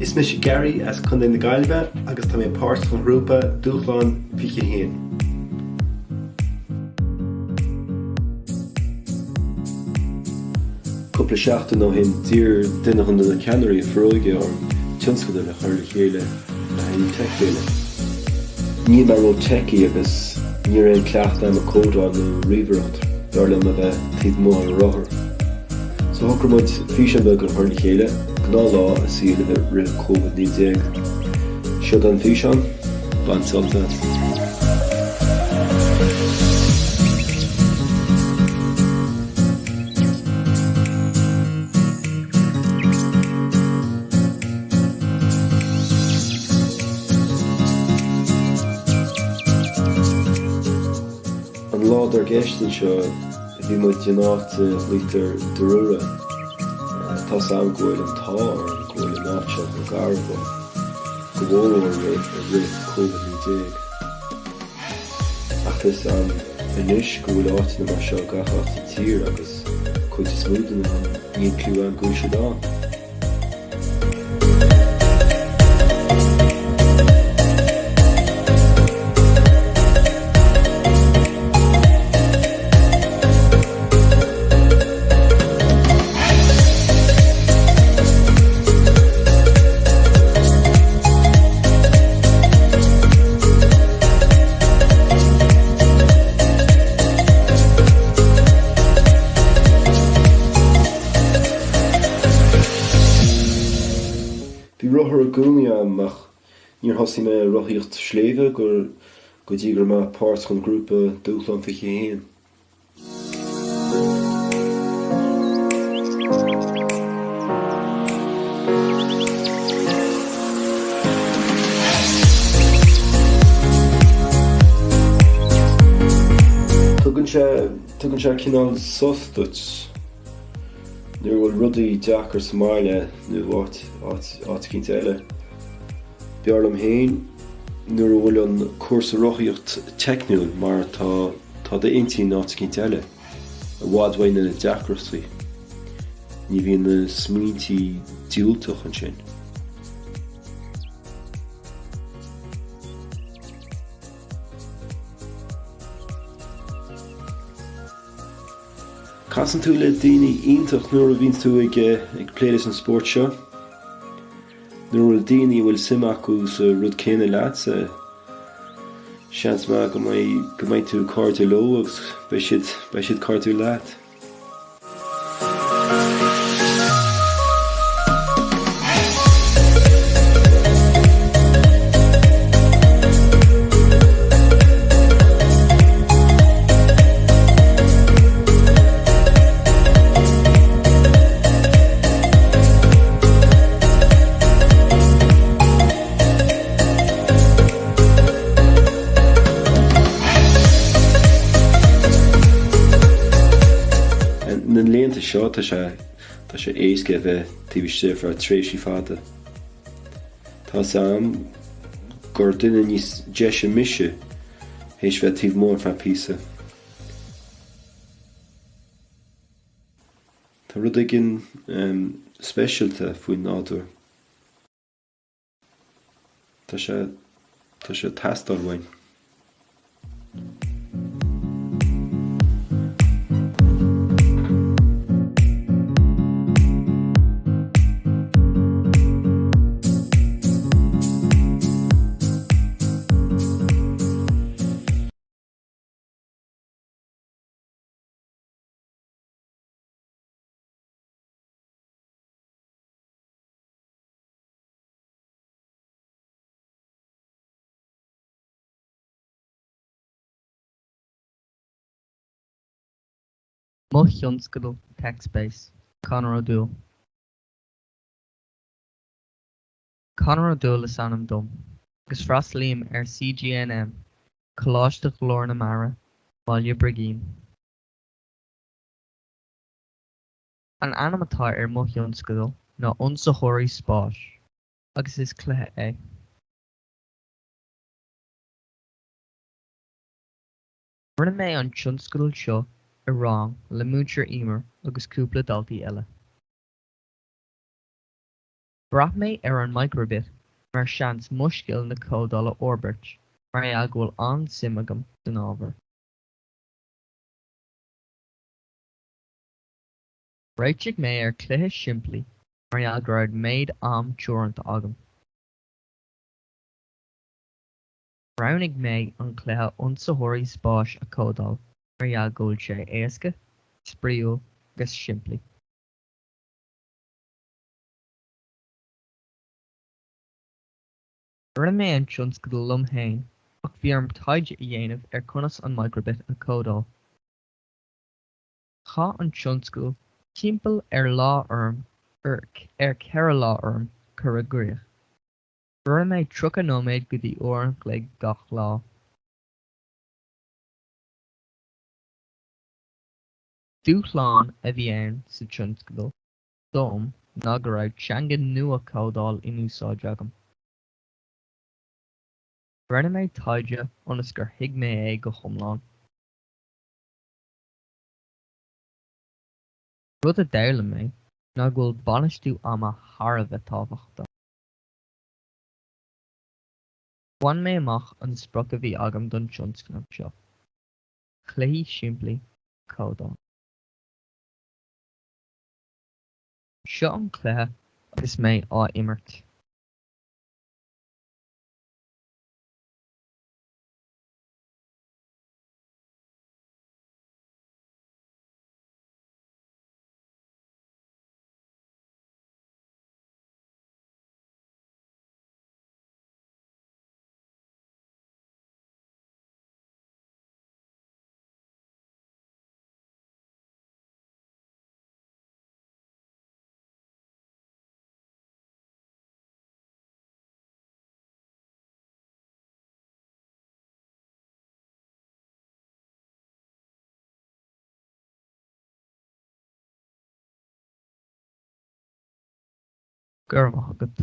Is mise Gary as Contae na Gaillimhe agus tá mé páirt den ghrúpa Dúshlán 21. Cúpla seachtain ó shin d'iarr duine de na ceannairí Foróige orm tionscadal a chur le chéile le haghaidh Tech Féile. Níl mé ró techy agus ní raibh aon cleachtadh agam ag códáil nó ríomhaireacht, b'fhearr liom a bheith taobh amuigh ar an rothar. So shocraigh muid físeán beag a chur le chéile, gnáthlá i saol roimh Covid-19. Seo an físeán, bain sult as. An lá dár gceist anseo bhí muid in áit a ghlaoitear Darura. Tá's a'm go bhfuil an t-ádh orm go bhfuil an áit seo chomh gar dom, go mhór mhór i rith Covid-19. Ach tá 'fhios a'm anois go bhfuil áiteanna mar seo gach áit sa tír agus cuid is mó den am níl cliú a'm go bhfuil siad ann. Bhí rothar i gcónaí agam ach níor thosaigh mé ag rothaíocht sléibhe go dtí go raibh mé páirt den ghrúpa Dúshlán 21. Tugann sé, tugann sé cineál sos duit. Nuair a bhfuil rudaí deacair sa mbaile nó áit, áit, áit eicínt eile. B'fhearr liom féin nuair a bhfuil an cúrsa rothaíocht teicniúil mar tá, tá d'intinn áit eicínt eile, i bhfad uaidh na deacrachtaí. Ní bhíonn na smaointí diúltach ansin. Casann tú le daoine iontach nuair a bhíonn tú ag ag plé leis an spórt seo. Nuair a bhfuil daoine a bhfuil suim acu sa rud céanna leatsa, seans maith go mbeidh go mbeidh tú cairde leo agus beidh siad beidh siad cairdiúil leat. Na laethanta seo tá sé tá sé éasca a bheith taobh istigh ar feadh tréimhsí fada. Tá 'fhios a'm gur duine níos deise mise théis bheith taobh amuigh ar feadh píosa. Tá rud éigin speisialta faoin nádúr. Tá sé, tá sé ag teastáil uainn. Mo Thionscadal TechSpace, Conor Ó Dúill. Conor Ó Dúill is ainm dom, agus freastalaím ar CGNM, Coláiste Ghlór na Mara, Baile Brigín. An ainm atá ar mo thionscadal ná Ionsaitheoirí Spáis, agus is cluiche é. Rinne mé an tionscadal seo i rang le Múinteoir Emer agus cúpla daltaí eile. Bhraith mé ar an micro:bit mar seans mo scileanna códála a fhorbairt mar gheall go bhfuil an-suim agam san ábhar. Réitigh mé ar cluiche simplí mar gheall go raibh méid am teoranta agam. Roghnaigh mé an cluiche Ionsaitheoirí Spáis a chódáil mar gheall go bhfuil sé éasca, spraíúil agus simplí. Rinne mé an tionscadal liom féin ach bhí orm taighde a dhéanamh ar conas an micro:bit a chódáil. Chaith an tionscadal timpeall ar lá orm ar 4 lá orm cur i gcrích. Rinne mé 30 nóiméad go dtí uair an chloig gach lá. Dúshlán a bhí ann sa tionscadal dom ná go raibh teanga nua códáil in úsáid agam. Rinne mé taighde ionas gur thuig mé é go hiomlán. Rud a d'fhoghlaim mé ná go bhfuil bainistiú ama thar a bheith tábhachtach. Bhain mé amach an sprioc a bhí agam don tionscnamh seo, cluichí simplí a chódáil. Seo an cluiche agus mé á imirt. Go raibh maith agat.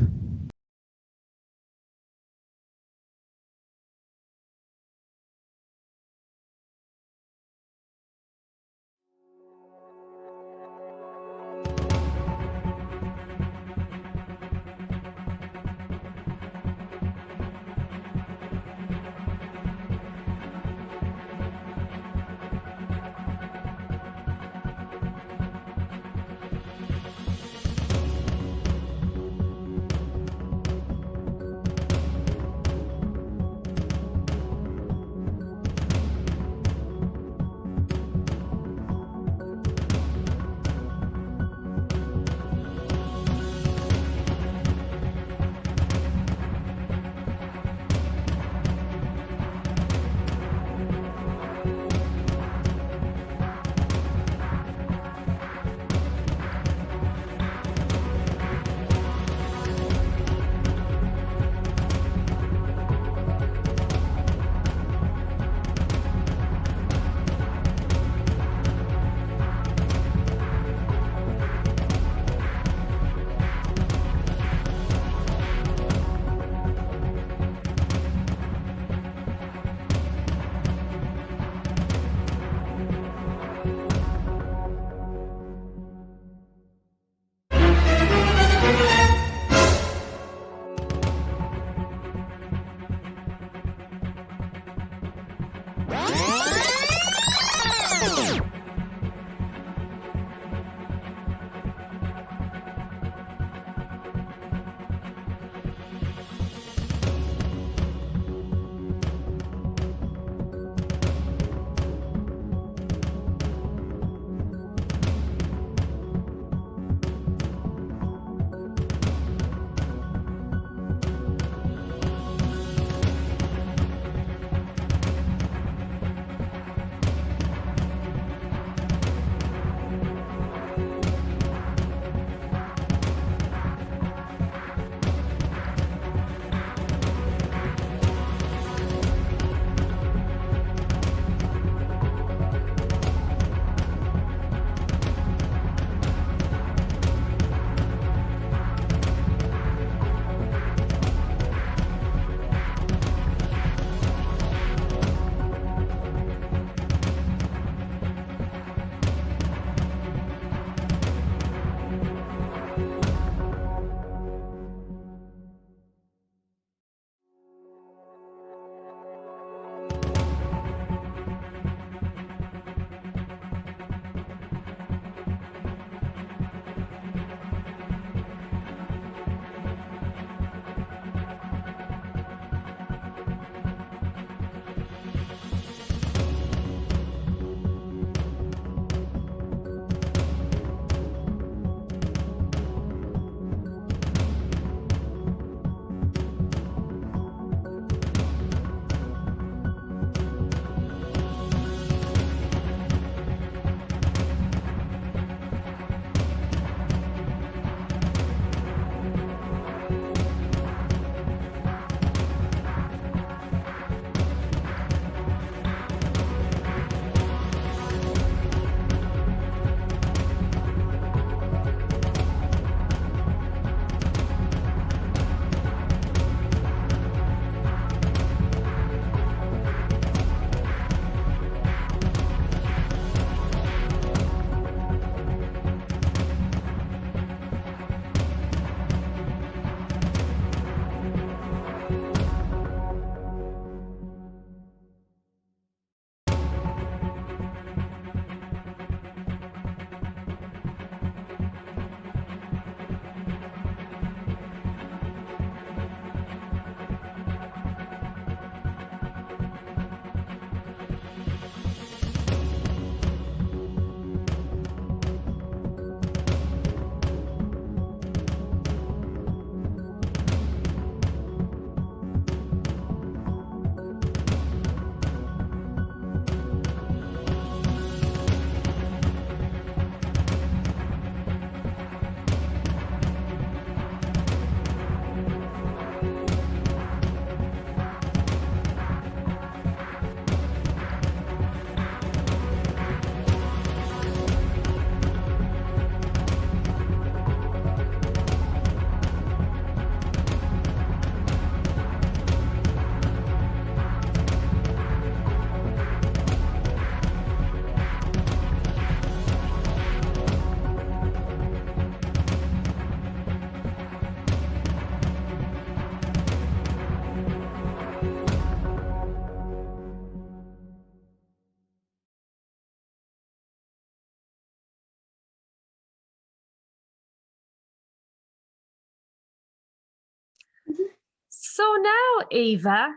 So now, Ava,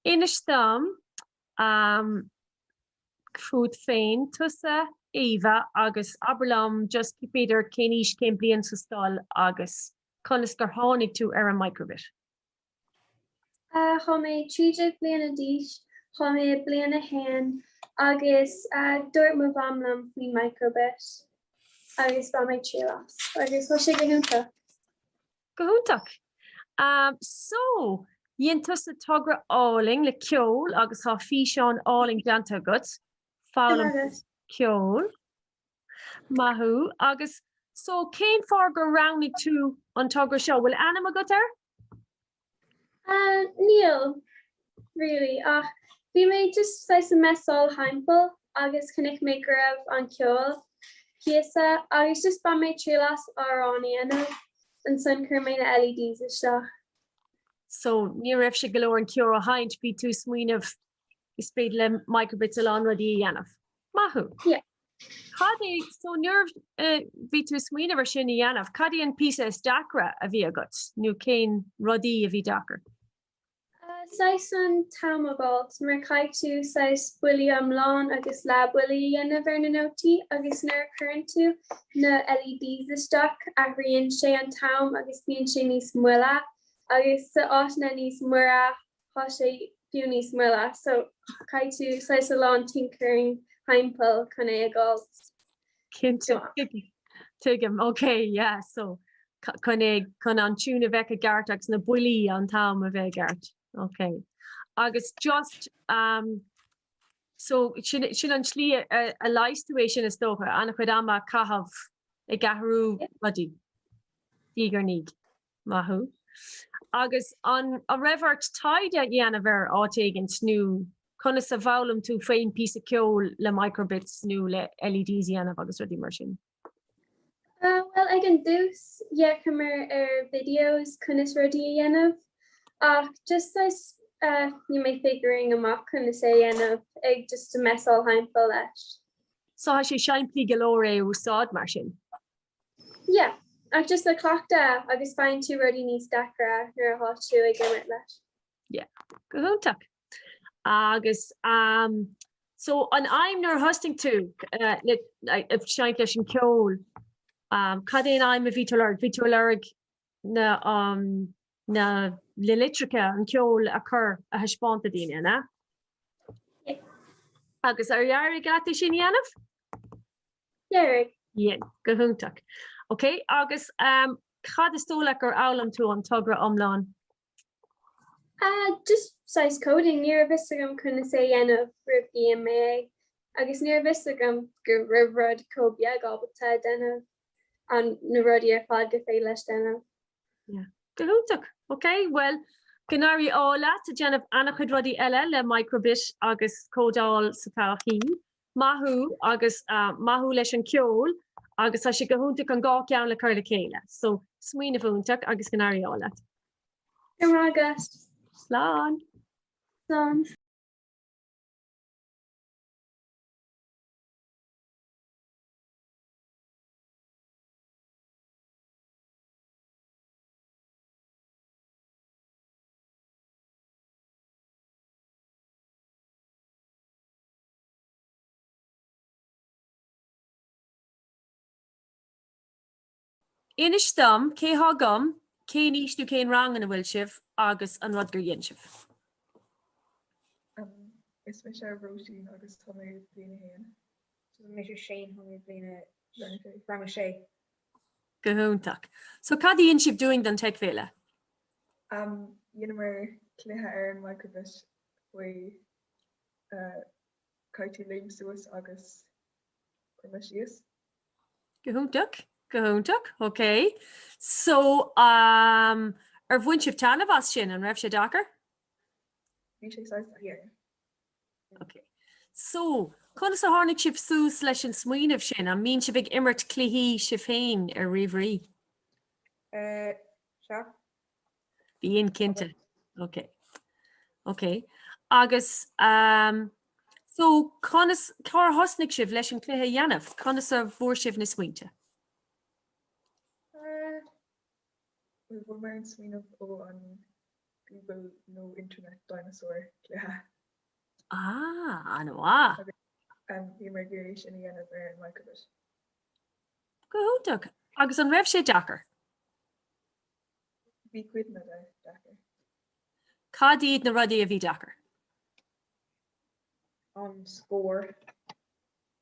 inis dom um, fút féin, tusa Ava agus abair liom just b'fhéidir cén aois, cén bliain sa scoil agus conas gur tháinig tú ar an microbit. Tá mé 13 bliana d'aois, tá mé i bliain a haon agus dúirt mo mham liom faoin microbit agus bhain mé triail as agus tá sé go hiontach. Go hiontach. So, dhein tusa togra álainn le ceol agus tá físeán álainn déanta agat, foghlaim ceol. Maith thú. Agus so cén fáth gur roghnaigh tú an togra seo? Bhfuil ainm agat air? Uh, níl, really, ach bhí mé just saghas ag messáil thimpeall agus chonaic mé go raibh an ceol píosa agus just bhain mé triail as amhrán a dhéanamh, ansan chuir mé na LEDs isteach. So ní raibh sé go leor an ceol a sheinnt, bhí tú ag smaoineamh is féidir le microbits a lán rudaí a dhéanamh. Maith thú. Yeah. Cad é, so nuair a bhí tú ag smaoineamh ar sin a dhéanamh, cad é an píosa is deacra a bhí agat nó cén rudaí a bhí deacair? Uh, saghas an t-am a fháilt, mar caithfidh tú saghas buillí iomlán agus leathbhuillí a dhéanamh ar na nótaí agus nuair a chuireann tú na LEDs isteach athraíonn sé an t-am agus bíonn sé níos moille agus sa áiteanna níos moille tá sé fiú níos moille so caithfidh tú saghas a lán tinkering thimpeall chun é a fháilt. Cinnte, tuigim, ok, yeah, so chun é chun an tune a bheith i gceart agus na buillí an t-am a bheith i gceart. Ok. Agus just um, so sin, sin an tslí a, a leigheas tú é sin is dócha, an-chuid ama a chaitheamh ag athrú rudaí. Diaidh ar ndiaidh. Maith thú. Agus an raibh ort taighde a dhéanamh air áit éigint nó conas a bhfoghlaim tú faoin píosa ceoil le microbits nó le LEDs a dhéanamh agus rudaí mar sin? Bhuel ag an dtús d'fhéachamar ar videos conas rudaí a dhéanamh ach just saghas bhí mé figuring amach conas é a dhéanamh ag just messáil thimpeall leis. So tá sé simplí go leor é a úsáid mar sin? Yeah, ach just le cleachtadh agus faigheann tú rudaí níos deacra nuair atá tú ag imirt leis. Yeah, go hiontach. Agus um, so an aidhm nuair a thosnaigh tú uh, le, ag seinnt leis an ceol, um, cad é an aidhm a bhí tú lorg? Bhí tú ag lorg na, um, na le litreacha an ceol a chur a thaispeáint do daoine, an ea? Yeah. Agus ar éirigh leat é sin a dhéanamh? D'éirigh. Yeah, go hiontach. Ok, agus um, cad is dóigh leat gur fhoghlaim tú ón togra iomlán? Uh, just saghas coding, ní raibh fhios agam conas é a dhéanamh roimh go dhein mé é, agus ní raibh fhios agam go raibh rud chomh beag ábalta a déanamh an na rudaí ar fad gur féidir leis déanamh. Yeah. Go hiontach. Ok, well, go n-éirí ádh leat ag déanamh an-chuid rudaí eile le microbit agus códáil sa todhchaí. Maith thú agus maith thú leis an ceol agus tá sé go hiontach an dhá cheann le cur le chéile. So, smaoineamh iontach agus go n-éirí ádh leat. Go raibh maith agat. Slán. Slán. Inis dom cé thá agam, cén aois nó cén rang ina bhfuil sibh agus an rud gur dhein sibh. Is mise Róisín agus tá mé bliain a haon. Is mise Shane, tá mé bliain a rang a sé. Go hiontach. So cad a dhein sibh dúinn don Tech Féile? Dheineamar cluiche ar an microbit faoi caithfidh tú léim suas agus creimeadh síos. Go hiontach, go hiontach, ok. So, um, ar bhain sibh taitneamh as sin, an raibh sé deacair? Bhí sé saghas deacair. Ok. So, conas a tháinig sibh suas leis an smaoineamh sin? An mbíonn sibh ag imirt cluichí sibh féin ar ríomhairí? Uh, sea. Bíonn, cinnte. Ok. Ok. Agus um, so conas, cár thosnaigh sibh leis an cluiche a dhéanamh? Conas a bhfuair sibh na smaointe? Uh, Bhuel, fuair mé an smaoineamh ó an Google No Internet Dinosaur cluiche. Ah, an-mhaith. Agus bhíomar ag iarraidh sin a dhéanamh ar an micro:bit. Go hiontach. Agus an raibh sé deacair? Bhí cuideanna de deacair. Cad iad na rudaí a bhí deacair? An scór.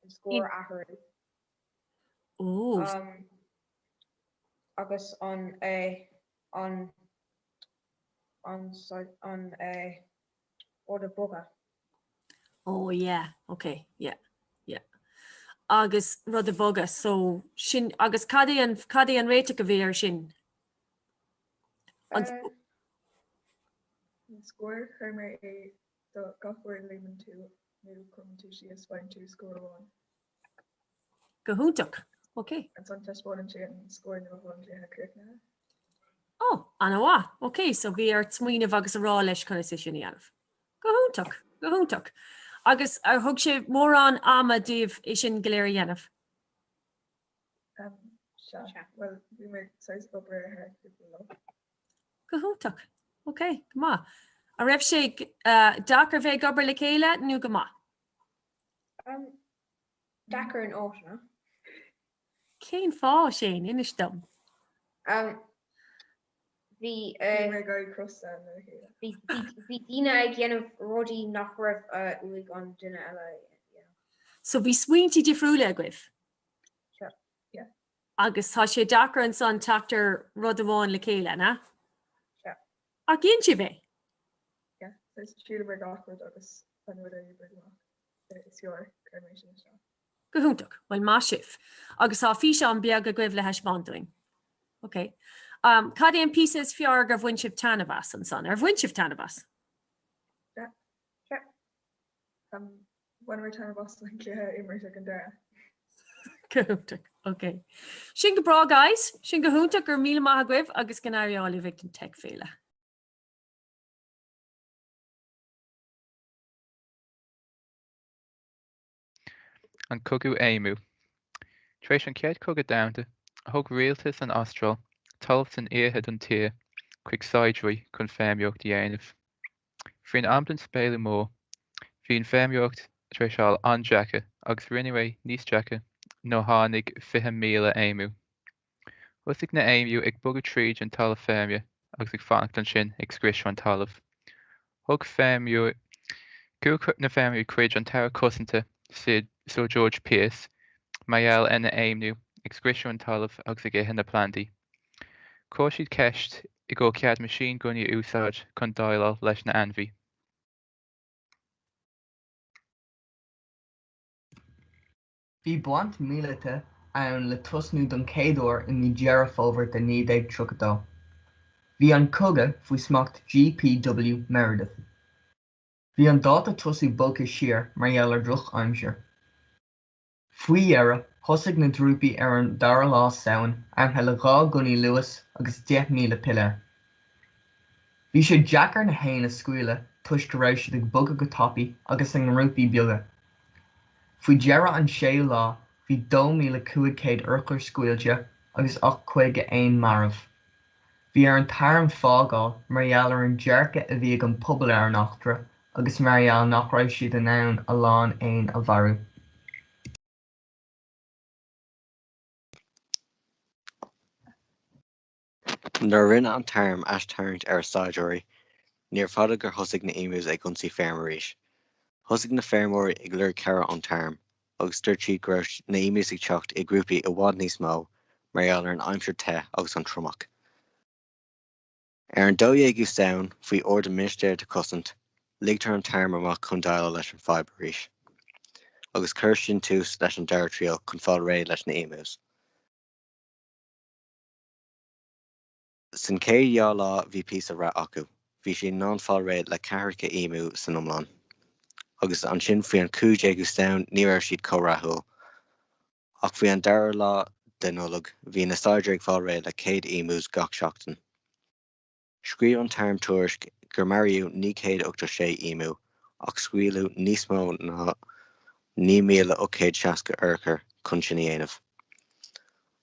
An scór a athrú. Ó. Agus an an an an rud a bhogadh. Ó yeah, ok, yeah, yeah. Agus rud a bhogadh, so sin, agus cad é an, cad é an réiteach a bhí air sin? An scór, chuir mé é do gach uair a léimeann tú nó cromann tú síos faigheann tú scór amháin. Go hiontach. Ok. Ansan taispeánann sé an scór nuair atá an cluiche críochnaithe. Ó, an-mhaith. Ok, so bhí ort smaoineamh agus a rá leis conas é sin a dhéanamh. Go hiontach, go hiontach. Agus ar thug sé mórán ama daoibh é sin go léir a dhéanamh? Sea. Bhuel, bhí mé saghas ag obair air thar cúpla lá. Go hiontach. Ok, go maith. An raibh sé deacair bheith ag obair le chéile nó go maith? Deacair in áiteanna. Cén fáth, Shane? Inis dom. Bhí Bhí mé ag éirí crosta le chéile. Bhí daoine ag déanamh rudaí nach raibh uaidh an duine eile a dhéanamh. So bhí smaointí difriúla agaibh? Sea. Yeah. Agus tá sé deacair ansan teacht ar rud amháin le chéile, an ea? Sea. Ach dhein sibh é? Yeah. Saghas thriaileamar gach rud agus an rud a oibrigh amach is fearr, chuir mé sin isteach. Go hiontach. Bhuel, maith sibh. Agus tá físeán beag agaibh le thaispeáint dúinn. Ok. Um, cad é an píosa is fearr gur bhain sibh taitneamh as ansan? Ar bhain sibh taitneamh as? Sea. Sea. Um, bhaineamar taitneamh as an cluiche a imirt ag an deireadh. Go hiontach. Ok. Sin go breá, guys. Sin go hiontach. Go raibh míle maith agaibh agus go n-éirí ádh libh ag an Tech Féile. An Cogadh Éamú. Tar éis an Chéad Chogadh Domhanda, thug rialtas an Astráil talamh san iarthar den tír chuig saighdiúirí chun feirmeoireacht a dhéanamh. Faoin am den Spealadh Mór, bhí an feirmeoireacht tar éis fháil an-deacair agus rinneadh é níos deacra nuair a tháinig 20,000 éamú. Thosaigh na éamú ag bogadh tríd an talamh feirme agus ag fanacht ansin ag scriosadh an talaimh. Thug feirmeoir na feirmeoirí chuig an tAire Cosanta Sir George Pearse mar gheall ar na éamú ag scriosadh an talaimh agus ag ithe na plandaí. Chuir siad ceist i gcomhair cead meaisín-gunnaí a úsáid chun déileáil leis na ainmhí. Bhí baint mhíleata ann le tosnú don chéad uair i mí Deireadh Fómhair de 1932. Bhí an cogadh faoi smacht G.P.W. Meredith. Bhí an dáta tosaigh bogtha siar mar gheall ar droch aimsir. Faoi dheireadh, thosaigh na trúpaí ar an dara lá Samhain armtha le 2 gunnaí Lewis agus 10,000 piléar. Bhí sé deacair na héin a scaoileadh toisc go raibh siad ag bogadh go tapaidh agus i ngrúpaí beaga. Faoi dheireadh an séú lá bhí 2,500 urchar scaoilte agus ach 50 éan marbh. Bhí ar an t-arm fágáil mar gheall ar an dearcadh a bhí ag an pobal ar an eachtra agus mar gheall nach raibh siad in ann a lán éan a mharú. Nuair a rinne an t-arm aistarraingt ar a saighdiúirí, níorbh fada gur thosaigh na emus ag ionsaí feirm arís. Thosaigh na feirmeoirí ag lorg cabhair ón t-arm, agus dúirt siad go raibh na emus ag teacht i grúpaí i bhfad níos mó mar gheall ar an aimsir te agus an triomach. Ar an 12ú Samhain, faoi ordú Ministéir de Cosaint, ligtear an t-arm amach chun déileáil leis an fadhb arís. Agus chuir sin tús leis an dara triail chun fáil réidh leis na emus. San chéad dhá lá bhí píosa rath acu, bhí siad in ann fáil réidh le ceathracha emu san iomlán. Agus ansin faoi an 15ú Samhain ní raibh siad chomh rathúil. Ach faoi an dara lá de Nollaig bhí na saighdiúirí ag fáil réidh le 100 emus gach seachtain. Scríobh an t-arm tuairisc gur maraíodh 986 emu ach scaoileadh níos mó ná 9,860 urchar chun sin a dhéanamh.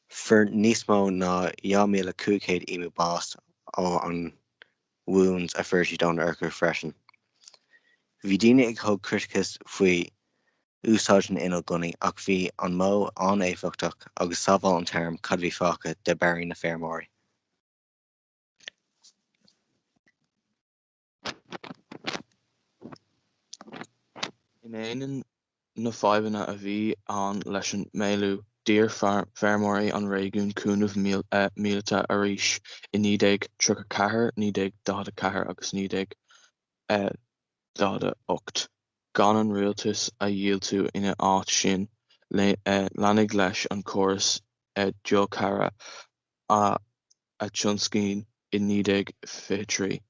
Fuair níos mó ná 2,500 emu bás ó an. Wounds a fuair siad ón urchar freisin. Bhí daoine ag thug criticeas faoi úsáid na inneall gunnaí ach bhí an modh an-éifeachtach agus sábháil an t-arm cad a bhí fágtha de barraí na feirmeoirí. In ainneoin na fadhbanna a bhí ann leis an mbailiú, d'iarr feirmeoirí an réigiúin cúnamh míleata arís i 1934, 1944 agus 1948, gan an rialtas a dhiúltú ina áit sin, leanadh leis an córas dlúthchara a a tionscaíodh i 1923.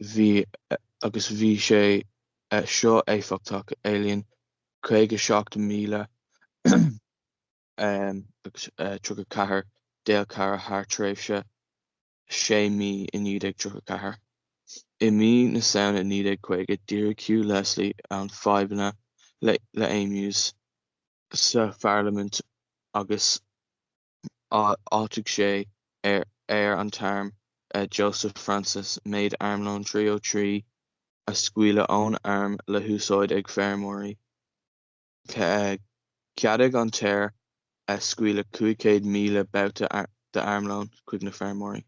Bhí agus bhí sé seo éifeachtach, éilíonn 57,034 dlúthchara thar tréimhse sé mí i 1934. I mí na Samhna 1950, dhírigh Hugh Leslie an fadhbanna le Emus sa pharlaimint agus Áitigh sé ar ar an t-arm Joseph Francis méid armlóin 303 a scaoileadh ón arm le húsáid ag feirmeoirí. Cheadaigh an t-aire scaoileadh 500,000 babhta d'armlón chuig na feirmeoirí.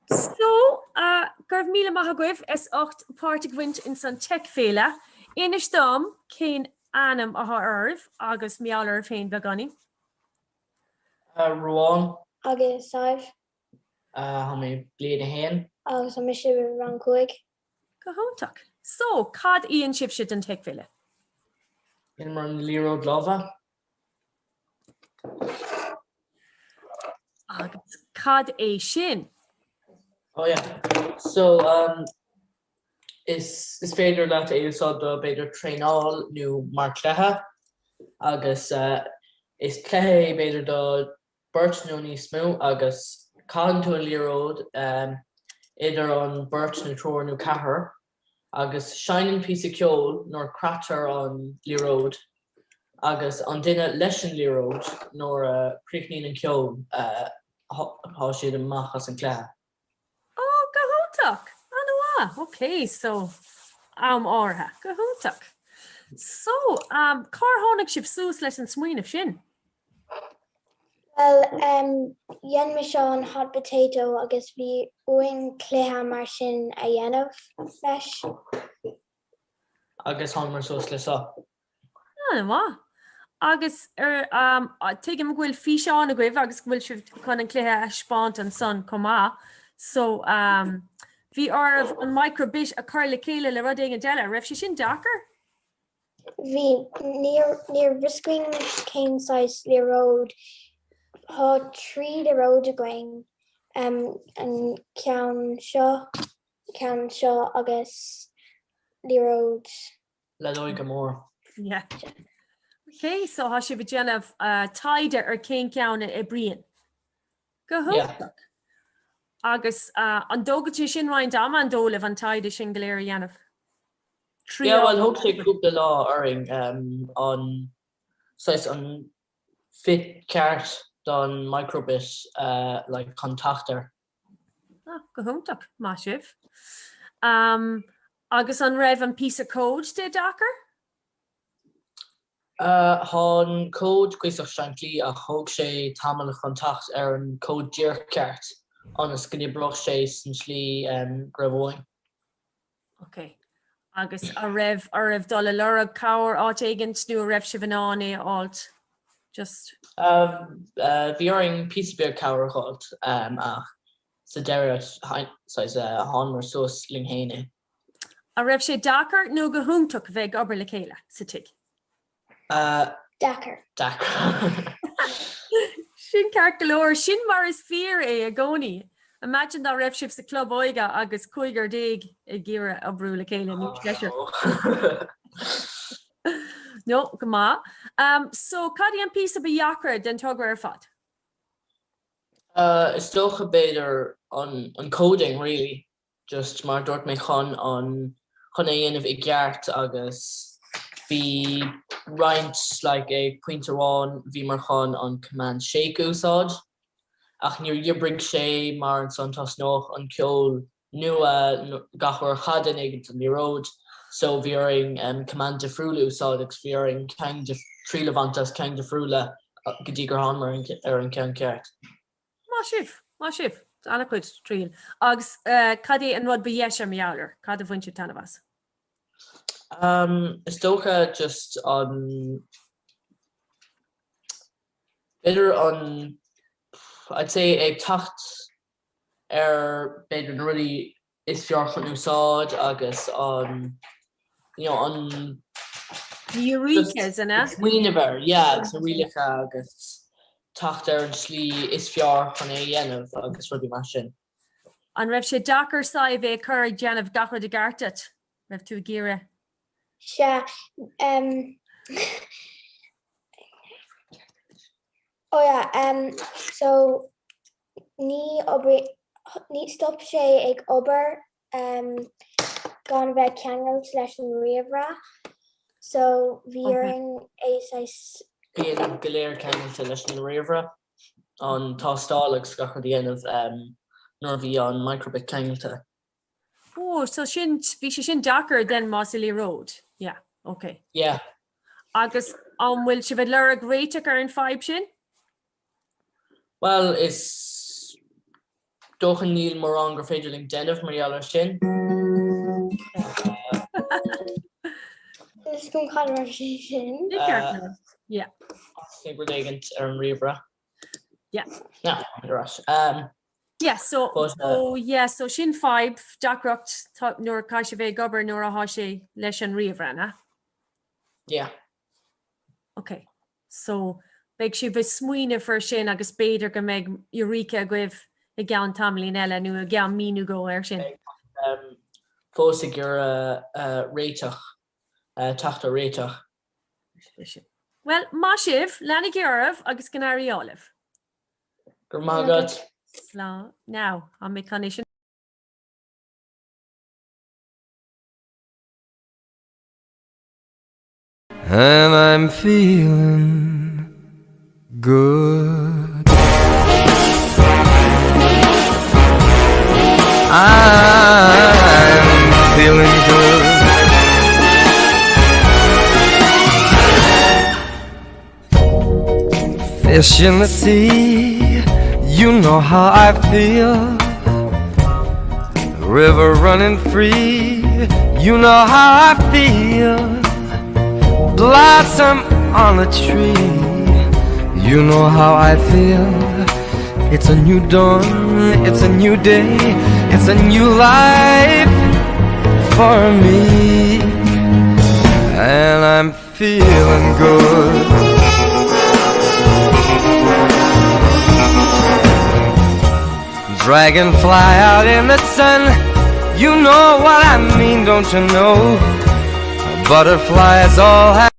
So, go raibh míle maith agaibh as ucht páirt a bhaint ins an Tech Féile. Inis dom cén ainm athá oraibh agus mar gheall oraibh féin beagáinín. Ruán. Agus Sadhbh. Tá mé bliain a haon. Agus tá mise i rang 5. Go hiontach. So, cad a dhein sibhse don Tech Féile? Dheineamar an liathróid láimhe. Agus cad é sin? Oh yeah. So um, is, is féidir leat é úsáid do b'fhéidir traenáil nó mar cluiche agus uh, is cluiche é b'fhéidir do beirt nó níos mó agus caitheann tú an liathróid um, idir an beirt nó triúr nó ceathrar agus seinneann píosa ceoil nuair a croitear an liathróid agus an duine leis an liathróid nuair a chríochnaíonn an ceol tá siad amach as an cluiche. Ó, go hiontach! An-mhaith! Ok, so am áirithe. Go hiontach. So, cár tháinig sibh suas leis an smaoineamh sin? Bhuel, dhein mise an hot potato agus bhí uainn cluiche mar sin a dhéanamh leis. Agus thángamar suas le seo. An-mhaith. Agus ar, tuigim go bhfuil físeán agaibh agus go bhfuil sibh chun an cluiche a thaispeáint ansan chomh maith. So, bhí oraibh an micro:bit a chur le chéile le rud éigin eile. Raibh sé sin deacair? Bhí. Ní raibh fhios againn cén saghas liathróid. Tá 3 liathróid againn, an ceann seo, an ceann seo agus liathróid. Leadóige mór. Yeah. Ok, so tá sibh ag déanamh taighde ar cén ceann a oibríonn. Go hiontach. Agus an dtógann sé sin roinnt ama an dóigh libh an taighde sin go léir a dhéanamh? Yeah, bhuel thóg sé cúpla lá orainn an saghas an fit ceart don micro:bit like chun teacht air. Ah, go hiontach, maith sibh. Agus an raibh an píosa cóid de deacair? Tá an cód cuíosach simplí ach thóg sé tamall chun teacht ar an cód díreach ceart ionas go n-oibreodh sé san slí go raibh uainn. Ok. Agus a' raibh oraibh dul a lorg cabhair áit éigint nó a raibh sibh in ann é a fháilt? Just. Bhí orainn píosa beag cabhair a dh'fháilt ach sa deireadh saghas thángamar suas linn fhéin é. A raibh sé deacair nó go hiontach bheith ag obair le chéile sa tigh? Deacair. Deacair. Sin ceart go leor. Sin mar is fíor é i gcónaí. Imagine dá raibh sibh sa club óige agus cúigear déag ag iarraidh oibriú le chéile, nó seisear. No, go maith. So, cad é an píosa ba dheacra den togra ar fad? Is dócha b'fhéidir an coding really. Just mar a dúirt mé chun an chun é a dhéanamh i gceart agus. Bhí roinnt like ag pointe amháin bhíomar chun an command shake a úsáid ach níor oibrigh sé mar ansan tosnódh an ceol nua gach uair a chaith duine éigin an liathróid so bhí orainn command difriúil a úsáid agus bhí orainn ceann triail a bhaint as ceann difriúla go dtí gur thánamar ar an ceann ceart. Maith sibh! Maith sibh! An-chuid triail. Agus cad é an rud ba dheise mar gheall air? Cad a bhain sibh taitneamh as? Is dócha just an, b'fhéidir an, I'd say ag teacht ar b'fhéidir na rudaí is fearr chun úsáid agus an you know an Na eurekas, an ea? smaoineamh air, yeah, agus na rialacha agus teacht ar an slí is fearr chun é a dhéanamh agus rudaí mar sin. An raibh sé deacair Sadhbh é a chur ag déanamh gach rud i gceart duit? Raibh tú ag iarraidh? Sea, em, oh yeah, em, so ní oibrí, ní stop sé ag obair em gan a bheith ceangailte leis an ríomhaire so bhí orainn é saghas. Bíonn go léir ceangailte leis an ríomhaire, an tástáil agus gach rud a dhéanamh em nuair a bhí an micro:bit ceangailte. Oh, so sin, bhí sé sin deacair then más i liathróid. Yeah, okay. Yeah. Agus an bhfuil sibh ag lorg réiteach ar an fadhb sin? Bhuel, is dócha níl mórán gur féidir linn déanamh mar gheall ar sin. Is cuma cad a raibh sé sin. Yeah. Thosaigh rud éigint ar an ríomhaire. Yeah. Now, ar ais. Um, Yeah, so, But, uh, so, yeah, so sin fadhb, deacracht tá- nuair a caithfidh sé bheith ag obair nuair atá sé leis an ríomhaire, an ea? Yeah. Ok, so beidh sibh ag smaoineamh ar sin agus b'fhéidir go mbeidh eureka agaibh i gceann tamaillín eile nó i gceann mí nó dhó ar sin. Beidh fós ag iarraidh réiteach, teacht ar réiteach. Bhuel, maith sibh, leanaigí oraibh agus go n-éirí ádh libh. Go raibh maith agat. Slán. Now, tá mé chun é sin. And I'm feeling good. I'm feeling good. Fish in the sea, you know how I feel. River running free, you know how I feel. Blossom on a tree, you know how I feel. It's a new dawn, it's a new day, it's a new life for me. And I'm feeling good. Dragonfly out in the sun, you know what I mean, don't you know? Butterflies all have.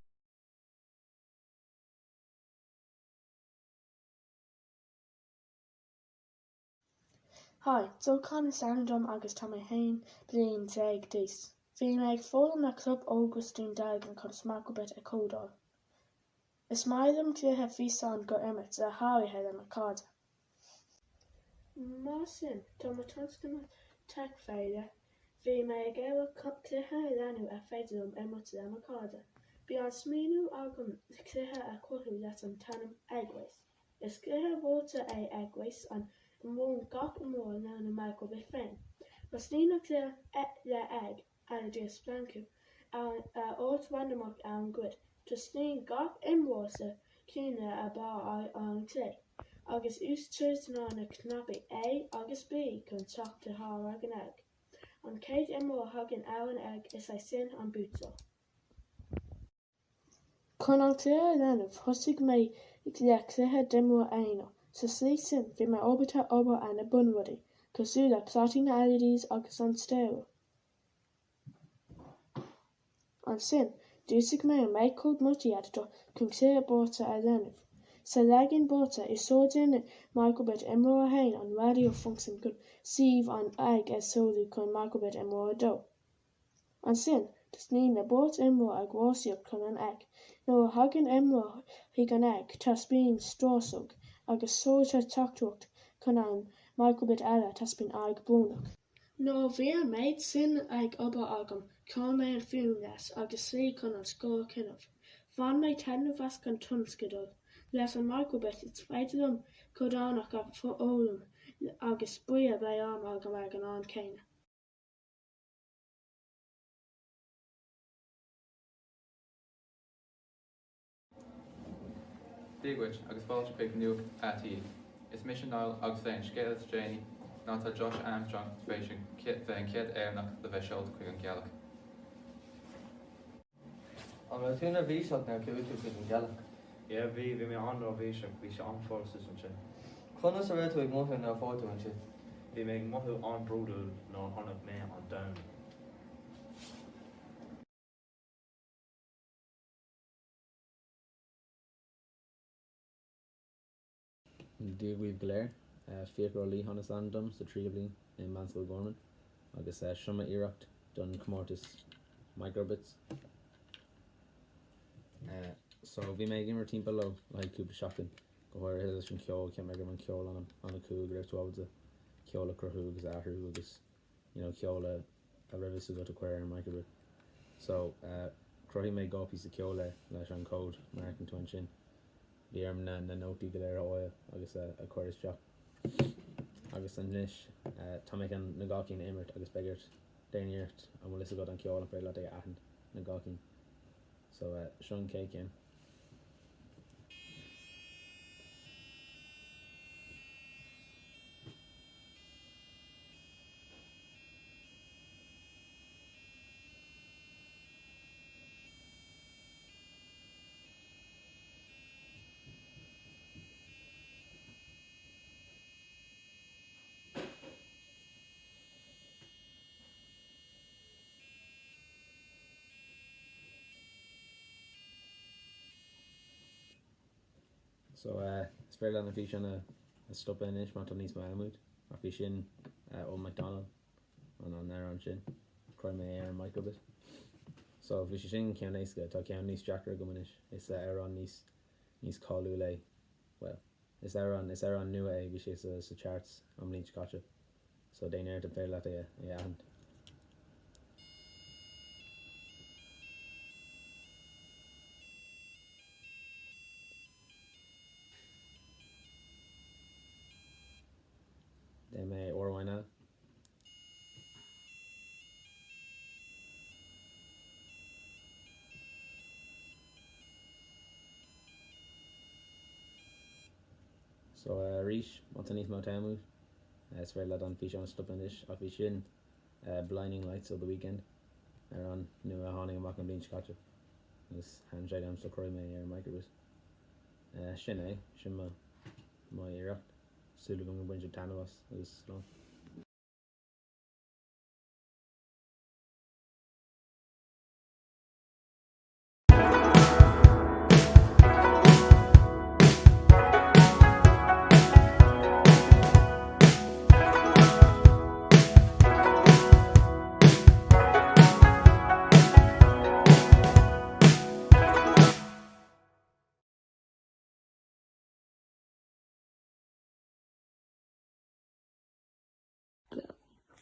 Hi, Dulcán is ainm dom agus tá mé 11 bliain d'aois. Bhí mé ag foghlaim le Club Ógras Dún Dealgan conas micro:bit a códáil. Is maith liom cluiche físeáin go imirt le háirithe le mo cairde. Mar sin, do mo tionscnamh Tech Féile, bhí mé ag iarraidh cluiche a dhéanamh ar féidir liom imirt le mo cairde. Bhí an smaoineamh agam cluiche a cruthú leis an t-ainm Egg Race. Is cluiche vóta é Egg Race an imreoidh gach imreoir lena micro:bit féin. Tosnaíonn an cluiche le Egg, LED a splanc ar áit randamach ar an grid. Tosnaíonn gach imreoir sa cúinne ar barr ar an chlé, agus úsáideann na cnaipí A agus B chun teacht thar an Egg. An chéad imreoir a thagann ar an Egg is é sin an buaiteoir. Chun an cluiche a dhéanamh, thosaigh mé le cluiche d'imreoir aonair. Sa slí sin, bhí mé ábalta obair ar na bunrudaí, cosúil le plátaí na LEDs agus an stiúir. Ansin, d'úsáid mé an MakeCode Multi-Editor chun cluiche beirte a dhéanamh. Sa leagan beirte, úsáideann micro:bit imreoir 1 an radio function chun suíomh an Egg a sheoladh chun micro:bit imreoir 2. Ansin. Tosnaíonn na boirt amuigh ag rásaíocht chun an egg. Nuair a thagann amuigh chuig an egg, taispeáin straosóg, agus seoltar teachtaireacht chun an micro:bit eile, taispeáin aghaidh brónach. Nuair a bhí an méid sin ag obair agam, chuir mé an fuaim leis agus slí chun an scór a chinneamh. Bhain mé taitneamh as an tionscadal. Leis an micro:bit is féidir liom códánach a fhoghlaim agus spraoi a bheith am agam ag an am céanna. Dia dhuit agus fáilte chuig Nuacht ATE. Is mise Niall agus is é an scéal is déanaí ná tá Josh Armstrong tar éis bheith an chéad Éireannach le bheith seolta chuig an ghealach. An raibh tú neirbhíseach nuair a chuaigh tú chuig an ghealach? Yeah bhí, bhí mé an-neirbhíseach, bhí sé an-fhurasta ansin. Conas a raibh tú ag mothú nuair a fuair tú ansin? Bhí mé ag mothú an-bhródúil nuair a chonaic mé an domhan. Dia dhaoibh go léir. Fiachra Ó Liatháin is ainm dom sa tríú bliain i Meánscoil Gorman agus seo m'iarracht don chomórtas Microbits. So bhí mé ag imirt timpeall leo le haghaidh cúpla seachtain, go háirithe leis an cheol, cheap mé go raibh an ceol an-cool, go raibh tú ábalta ceol a chruthú agus a athrú agus you know ceol a a raibh fhios agat a chur ar an microbit. So chruthaigh mé 2 píosa ceoil air leis an cód mar a fheiceann tú ansin. Bhí orm na na nótaí go léir a fháil agus a a chur isteach. Agus anois tá mé chun na 2 cinn a imirt agus beidh ort déan iarracht an bhfuil fhios agat an ceol an féidir leat é a aithint na 2 cinn. So seo an chéad ceann. So is féidir leat an físeán a stopadh anois má tá níos mó ama agat. Ach bhí sin Old MacDonald an an amhrán sin. Chruthaigh mé é ar an microbit. So bhí sé sin ceann éasca. Tá ceann níos deacra agam anois. Is amhrán níos níos cáiliúil é. Bhuel, is amhrán is amhrán nua é, bhí sé sa sa charts an bhliain seo caite. So déan iarracht an féidir leat é a aithint. Déanfaidh mé uair amháin eile. So arís, má tá níos mó t-am agat, is féidir leat an físeán a stopadh anois, ach bhí sin Blinding Lights ó The Weeknd, amhrán nua a tháinig amach an bhliain seo caite, agus thaitin sé liom so chruthaigh mé é ar Microbit. Sin é, sin mo mo iarracht. Súil agam gur bhain sibh taitneamh as agus slán.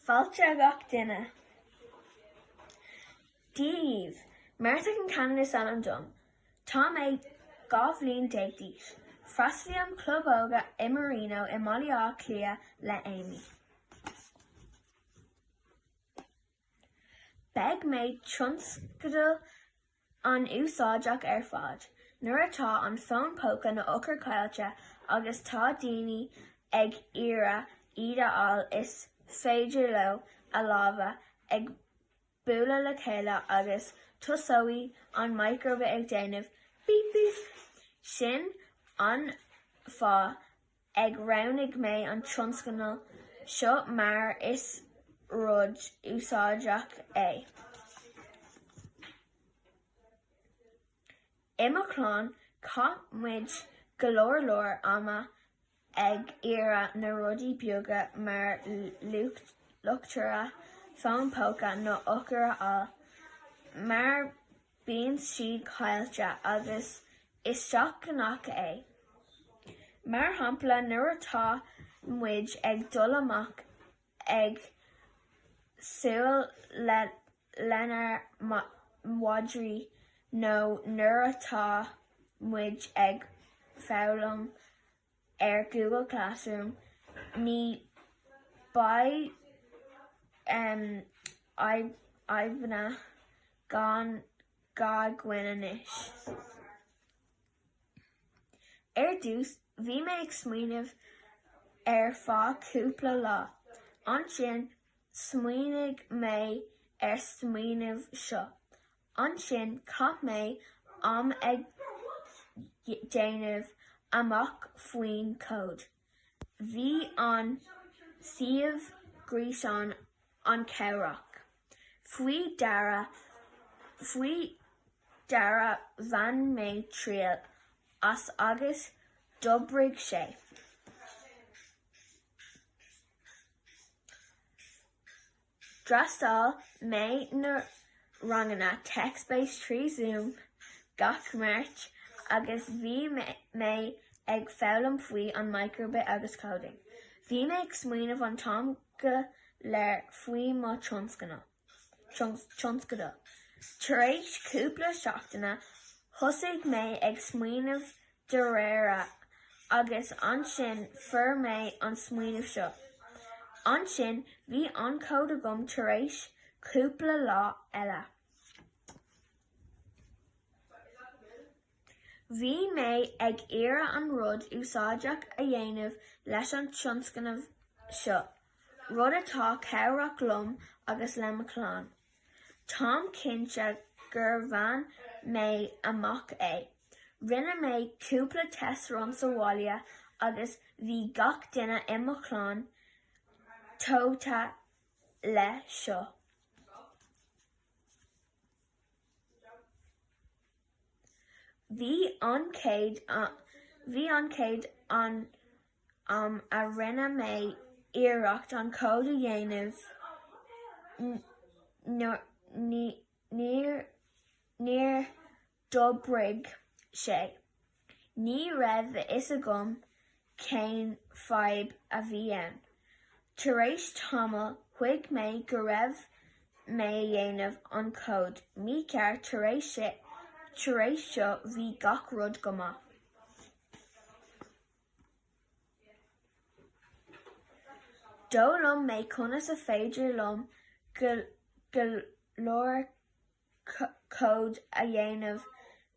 Fáilte gach duine. Dia dhaoibh, Martha Concannon is ainm dom. Tá mé 12 bhliain d'aois. Freastalaím Club Óige i Marino i mBaile Átha Cliath le Amy. Beidh mé tionscadal an-úsáideach ar fad. Nuair atá an fón póca nó eochair caillte agus tá daoine ag iarraidh iad a fháil is féidir leo a lámha ag bualadh le chéile agus tosóidh an microbit ag déanamh bíp bíp. Sin an fáth ag roghnaigh mé an tionscadal seo mar is rud úsáideach é. I mo chlann, chaith muid go leor leor ama ag iarraidh na rudaí beaga mar luchtaire, fón póca nó eochair a fháil. mar bíonn siad caillte agus is seachgnách é. Mar shampla nuair atá muid ag dul amach ag siúl le lenár madraí nó nuair atá muid ag foghlaim ar Google Classroom ní beidh fadhbanna gan gá againn anois. Ar dtús, bhí mé ag smaoineamh ar feadh cúpla lá. Ansin, smaoinigh mé ar smaoineamh seo. Ansin, chaith mé am ag déanamh amach faoin cód. Bhí an suíomh gréasáin an-chabhrach. Faoi dheireadh, faoi dheireadh bhain mé triail as agus d'oibrigh sé. D'fhreastail mé na ranganna TechSpace 3 Zoom gach Máirt agus bhí mé ag foghlaim faoi an micro:bit agus coding. Bhí mé ag smaoineamh an t-am go léir faoi mo tionscadal. Tar éis cúpla seachtaine, thosaigh mé ag smaoineamh dáiríre agus ansin fuair mé an smaoineamh seo. Ansin bhí an cód agam tar éis cúpla lá eile. Bhí mé ag iarraidh an rud úsáideach a dhéanamh leis an tionscnamh seo, rud atá cabhrach liom agus le mo chlann. Táim cinnte gur bhain mé amach é. Rinne mé cúpla test run sa bhaile agus bhí gach duine i mo chlann tógtha le seo. Bhí an chéad bhí an chéad an am a rinne mé iarracht an cód a dhéanamh níor níor d'oibrigh sé. Ní raibh a fhios agam cén fadhb a bhí ann. Tar éis tamaill thuig mé go raibh mé a dhéanamh an cód mícheart tar éis tar éis seo bhí gach rud go maith. D'fhoghlaim mé conas a féidir liom go leor cód a dhéanamh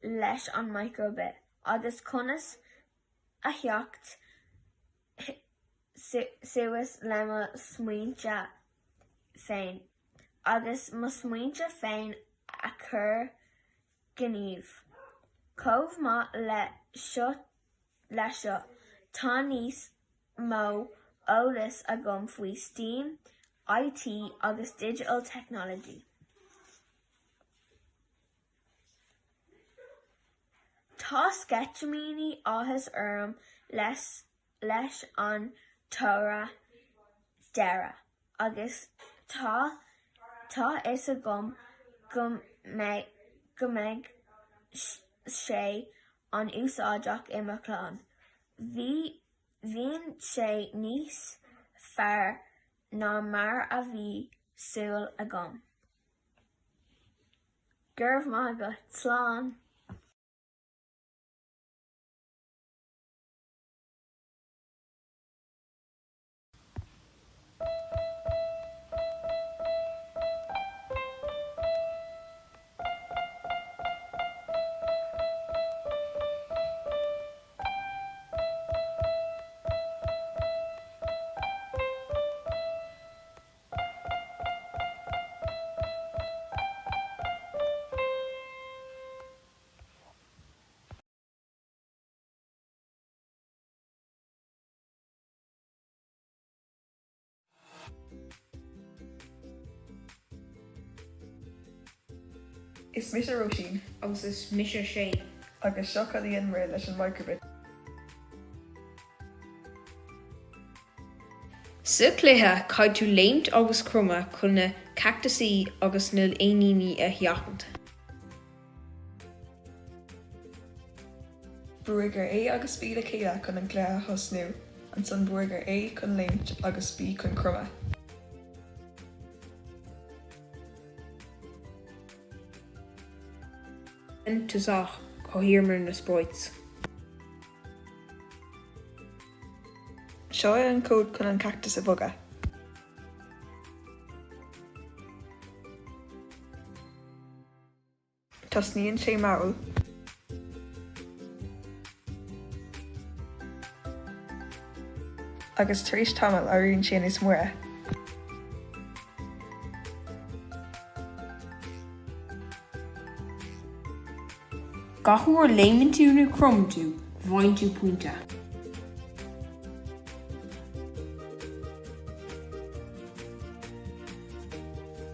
leis an micro:bit agus conas a theacht suas le mo smaointe féin agus mo smaointe féin a chur gníomh. Chomh maith le seo Le seo, tá níos mó eolais agam faoi STEAM, IT agus Digital Technology. Tá sceitimíní áthais orm leis leis an toradh deiridh agus tá tá fhios agam go mbeidh go mbeidh sé an úsáideach i mo chlann. Bhí bhíonn sé níos fearr ná mar a bhí súil agam. Go raibh maith agat. Slán! Is mise Róisín. Agus is mise Shane. Agus seo cad a dhéanamar leis an micro:bit. Sa chluiche, caithfidh tú léimt agus cromadh chun na cactasaí agus na éiníní a sheachaint. Brúigh ar A agus B le chéile chun an cluiche a thosnú, ansan brúigh ar A chun léimt agus B chun cromadh. I dtosach, chruthaíomar na sprites. Seo é an cód chun an cactas a bhogadh. Tosnaíonn sé mall. Agus tar éis tamaill éiríonn sé níos moille. Gach uair a léimeann tú nó cromann tú, faigheann tú pointe.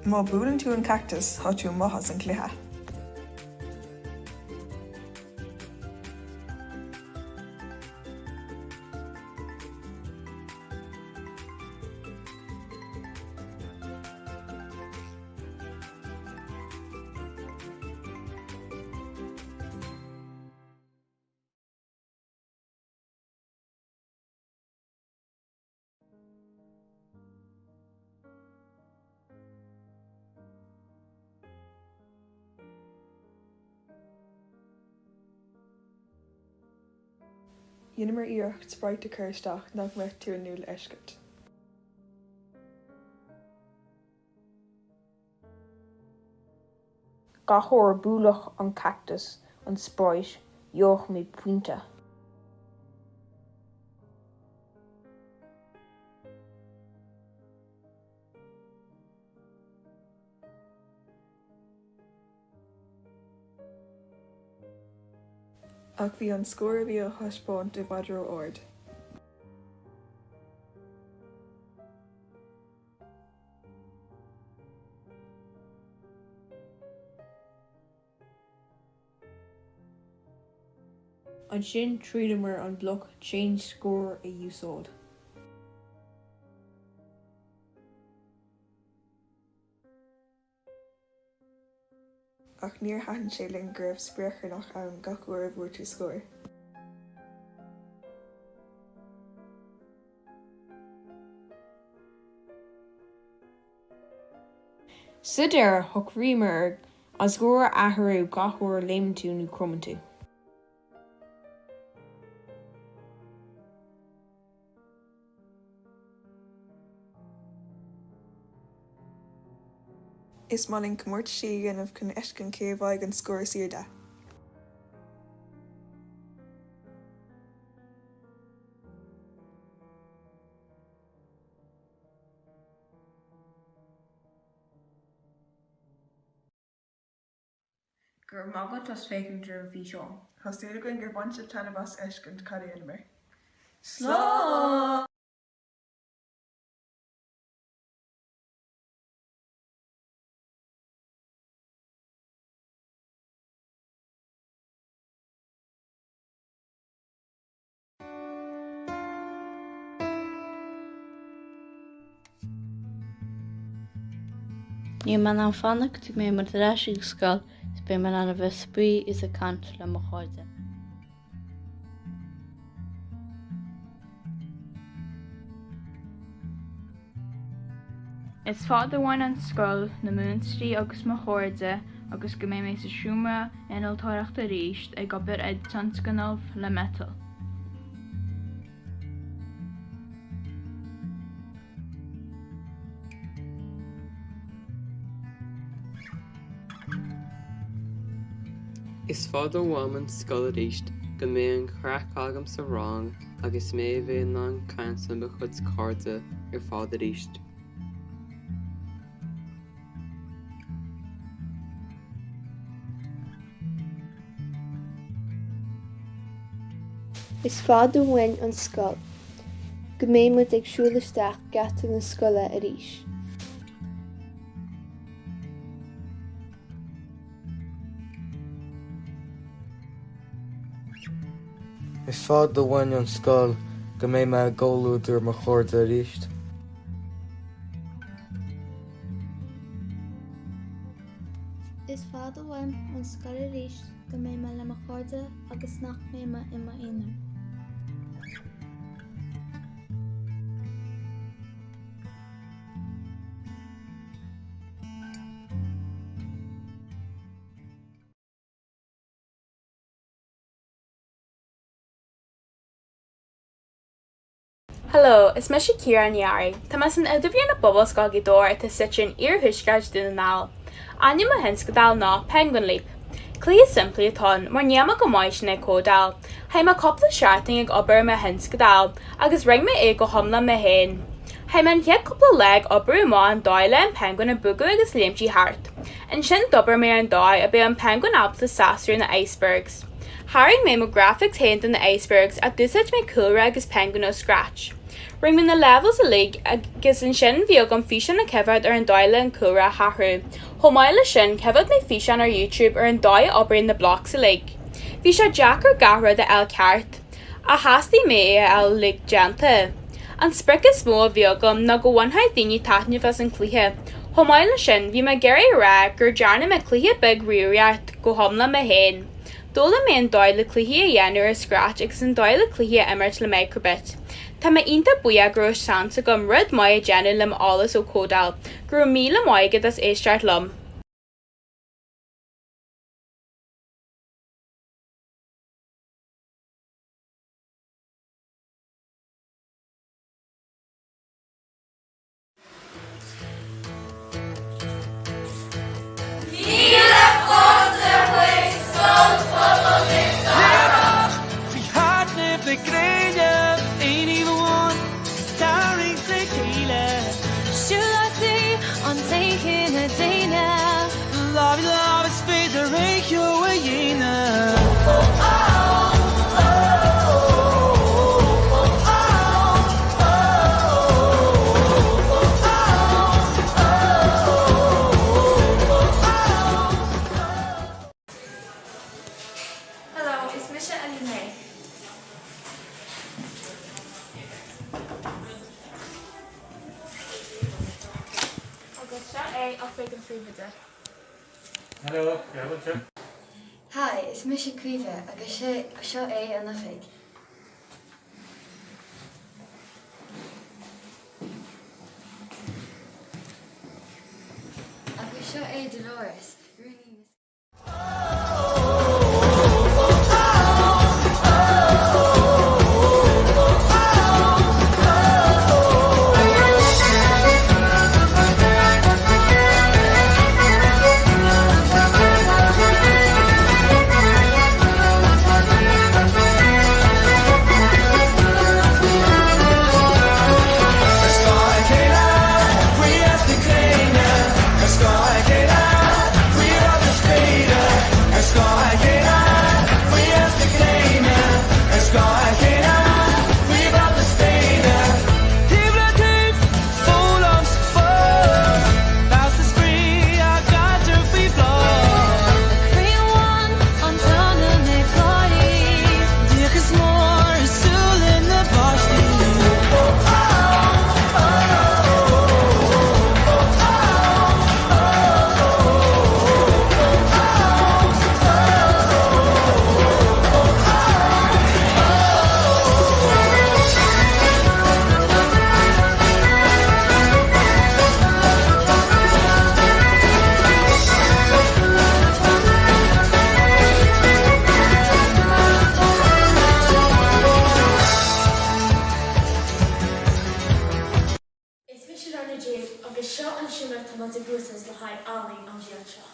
Má buaileann tú an cactas, tá tú amuigh as an cluiche. Dheineamar iarracht sprite a chur isteach nach mbeadh tú inniúil a fheiscint. Gach uair a buaileadh an cactas an sprite, gheobhadh mé pointe. Ach bhí an scór a bhí á thaispeáint i bhfad ró-ard. Ansin thriaileamar an bloc Change Score a úsáid. Ach níor thaitin sé linn go raibh spréacharnach ann gach uair a bhfuair tú scór. Sa deireadh, shocraíomar ar an scór a athrú gach uair a léimeann tú nó cromann tú. Is maith linn comórtaisí a dhéanamh chun a fheiscint cé a bhfaighidh an scór is airde. Go raibh maith agat as féachaint ar an bhfíseán. Tá súil againn gur bhain sibh taitneamh as fheiscint cad a dheineamar. Slán! Níl mé in ann fanacht go dtí go mbeidh muid ar ais ag scoil is beidh mé in ann a bheith spraoi is ag caint le mo chairde. Is fada uainn an scoil, na múinteoirí agus mo chairde agus go mbeidh mé sa seomra innealtóireachta arís ag obair ar tionscnamh le miotal. Is fada uaim an scoil arís, go mbeidh an chraic agam sa rang agus mé a bheith in ann caint le mo chuid cairde ar fad arís. Is fada uainn an scoil. Go mbeidh muid ag siúl isteach geata na scoile arís. Is fada uainn an scoil, go mbeidh mé i gcomhluadar mo chairde arís. Is fada uaim an scoil arís go mbeidh mé le mo chairde agus nach mbeidh mé i m'aonar. Hello, is mise Ciara Ní Fhearraigh. Tá mé san Idirbhliain i bPobalscoil Ghaoth Dobhair atá suite in iarthuaisceart Dún na nGall. Ainm mo thionscadail ná Penguin Leap. Cluiche simplí atá ann, mar níl mé go maith sin ag códáil. Chaith mé cúpla seachtain ag obair ar mo thionscadal, agus rinne mé é go hiomlán mé féin. Chaith mé an chéad cúpla lá ag oibriú amach an dóigh le an penguin a bogadh agus léimtí thart. Ansin d'obair mé ar an dóigh a beadh an penguin ábalta seasamh ar na icebergs. Tharraing mé mo graphics féin do na icebergs ach d'úsáid mé cúlra agus penguin ó Scratch. Rinne mé na levels uilig agus ansin bhí agam físeán a choimhéad ar an dóigh le an cúlra a hathrú. Chomh maith le sin, choimhéad mé físeán ar YouTube ar an dóigh a oibríonn na blocks uilig. Bhí sé deacair gach rud a fháil ceart. Ach theastaigh mé é a fháil uilig déanta. An sprioc is mó a bhí agam ná go bhainfeadh daoine taitneamh as an chluiche. Chomh maith leis sin, bhí mé ag iarraidh a rá gur dearna mé cluiche beag ríomhaireacht go hiomlán mé féin. D'fhoghlaim mé an dóigh le cluichí a dhéanamh ar Scratch agus an dóigh le cluichí a imirt le Microbit. Tá mé iontach buíoch go raibh seans agam rud maith a dhéanamh le m'eolas ó códáil. Go raibh míle maith agat as éisteacht liom. Míle fáilte chuig Scoil Phobail Mhic Dara! Faoi thaitneamh na gréine, aon taobh amháin, tarraingt le chéile. Siúlóidí an cine daonna. Lámh i lámh is féidir aon cheo a dhéanamh. Hello, is mise Ellie Mae. Agus seo é oifig an phríomhoide. Hello, yeah, what's up? Hi, is mise Caoimhe agus seo é an oifig. Agus seo é Dolores, rúnaí na. Ar scáth a chéile, faoi theas na gréine, Ar scáth a chéile, faoi bhrat na spéire, Ar scáth a chéile, faoi theas na gréine, Ar scáth a chéile, faoi bhrat na spéire. Taobh le taobh, foghlaim 's fás, damhsa spraoi ár gcaidreamh faoi bhláth. Croí amháin, an t-anam ag gáirí. Díocas mór i súile na bpáistí. Is mise Lorna Jane agus seo an seomra atá muid ag úsáid le haghaidh ealaín an bhliain seo.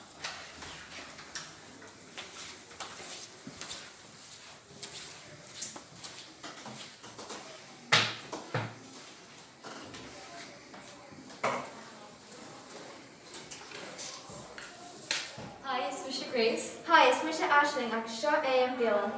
Hi, is mise Grace. Hi, is mise Aisling agus seo é an bialann.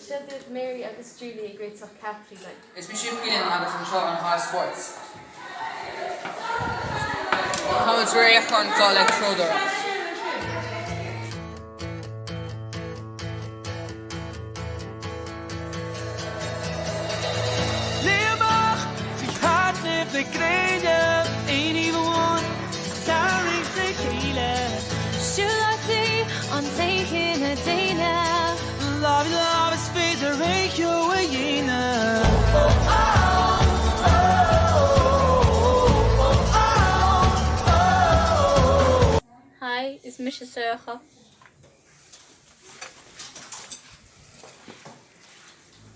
Seo daoibh Mary agus Julie ag réiteach ceapairí linn. Is mise Keelan agus anseo an halla spóirt. Táimid réidh chun dul ag treodóireacht. Léim na gréine, aon taobh amháin, tarraingt le chéile. Siúlóidí an taobh cine daonna. Lámh i lámh is féidir aon cheo a dhéanamh. Hi, is mise Sorcha.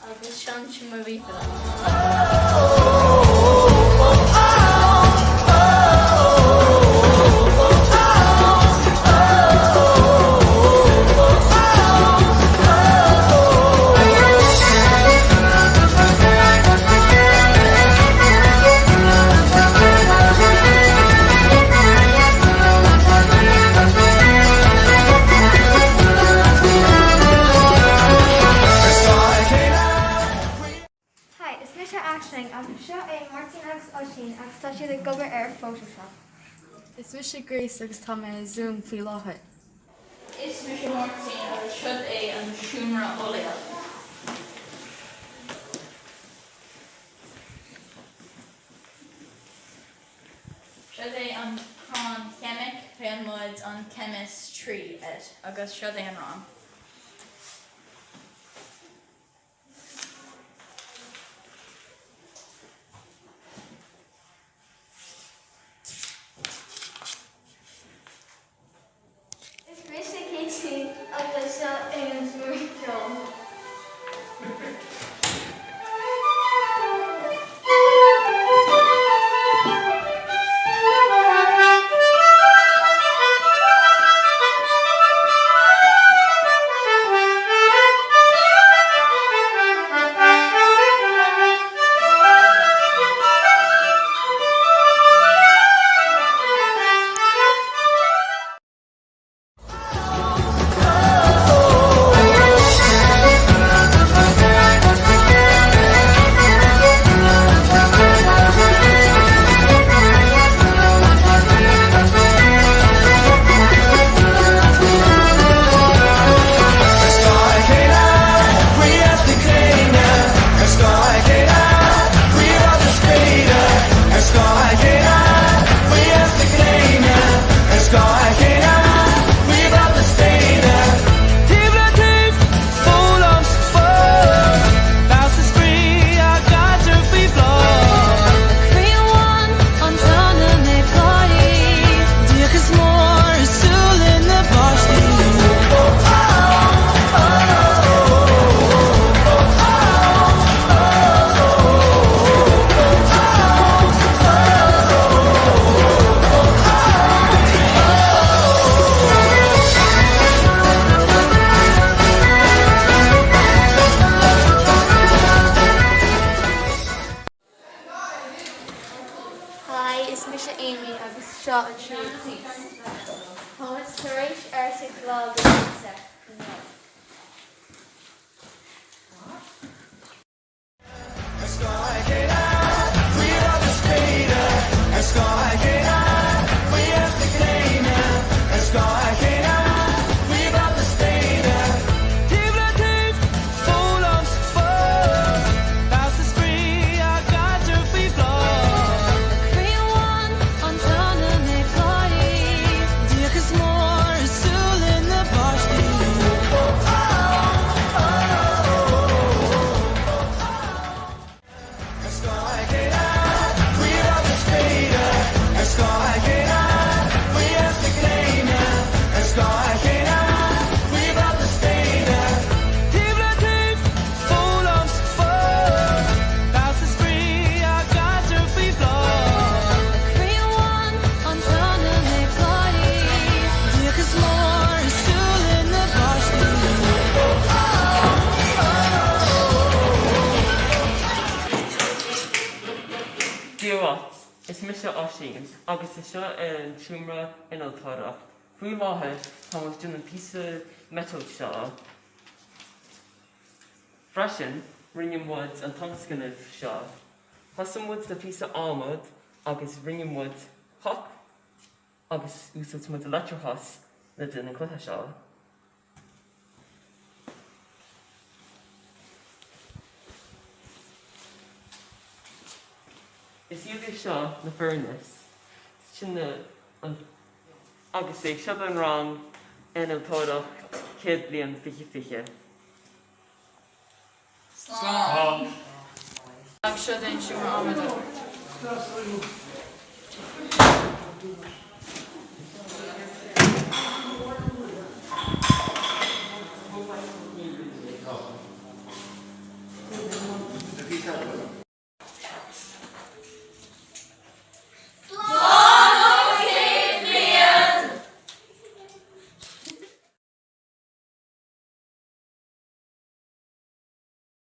Agus seo an seomra ríomhaire. Hi, is mise Aisling agus seo é Máirtín agus Oisín agus tá siad ag obair ar Photoshop. Is mise Grace agus tá mé ar Zoom faoi láthair. Is mise Máirtín agus seo é an seomra eolaíochta. Seo é an crann cheimic, pléann muid an chemistry air agus seo é an rang. Is mise Katie agus seo é an seomra ceoil. Hi, is mise Amy agus seo an seomra thíos. Táimid tar éis ár Lá na Pizza inniu. Dia dhuit, is mise Oisín agus is seo é an seomra innealtóireacht. Faoi láthair tá muid ag déanamh píosa miotail seo. Freisin rinne muid an tionscnamh seo. Thosaigh muid le píosa adhmad agus rinne muid poc agus úsáid muid leictreachas le déanamh an cluiche seo. Is iad seo na furnace. Sin na an agus é seo don rang innealtóireacht chéad bliain 2020. Slán. Agus seo é an seomra adhmaid.